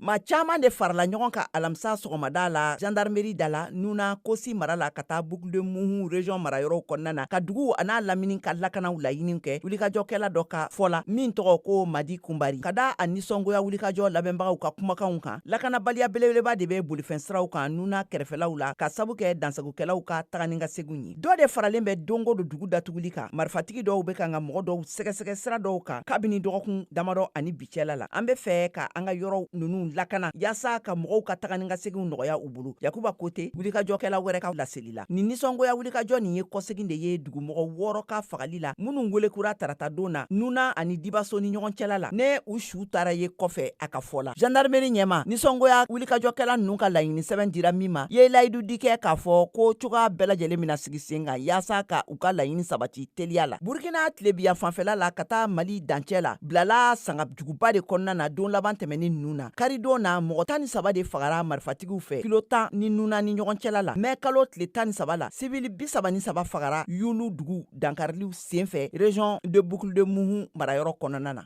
Maa caman de farala ɲɔgɔn kan alamisa sɔgɔmada la, gendarmerie da la Nuna Kosi mara la, ka taa Boucle de Mouhoun région mara yɔrɔ kɔnɔna na, ka dugu a n'a lamini ka lakanaw laɲini kɛ wulikajɔkɛla dɔ ka fɔ la, min tɔgɔ ko Madi Kunbari. Ka da a nisɔngoya wulikajɔ labɛnbagaw ka kumakanw kan, lakanabaliya belebeleba de bɛ bolifɛn siraw kan Nuna kɛrɛfɛlaw la, ka sabu kɛ dansagokɛlaw ka taga ni ka seginw ye. Dɔ de faralen bɛ don o don dugu datuguli kan, marifatigi dɔw bɛ kan ka mɔgɔ dɔw sɛgɛsɛgɛ sira dɔw kan kabini dɔgɔkun damadɔ ani bi cɛla la. An bɛ fɛ ka an ka yɔrɔ ninnu lakana yaasa ka mɔgɔw ka taga ni ka seginw nɔgɔya u bolo. Yakuba Kote, wulikajɔkɛla wɛrɛ ka laseli la. Nin nisɔngoya wulikajɔ nin ye kɔsegin de ye dugumɔgɔ 6 ka fagali la, minnu welekura taratadon na Nuna ani Dibaso ni ɲɔgɔn cɛla la, ne u su taara ye kɔfɛ. A ka fɔ la, gendarmerie ɲɛmaa, nisɔngoya wulikajɔkɛla ninnu ka laɲini sɛbɛn dira min ma, ye layidu di kɛ k'a fɔ ko cogoya bɛɛ lajɛlen bɛna sigi sen kan yaasa ka u ka laɲini sabati teliya la. Burkina tilebiya fanfɛla la ka taa Mali dancɛ la, bilala sanga juguba de kɔnɔna na don laban tɛmɛnen ninnu na. Karidon na, mɔgɔ 13 de fagara marifatigiw fɛ kilo 10 ni Nuna ni ɲɔgɔn cɛla la. Mɛ kalo tile 13 la, sivili 33 fagara Yulu dugu dankariliw senfɛ région de Boucle de Mouhoun marayɔrɔ kɔnɔna na.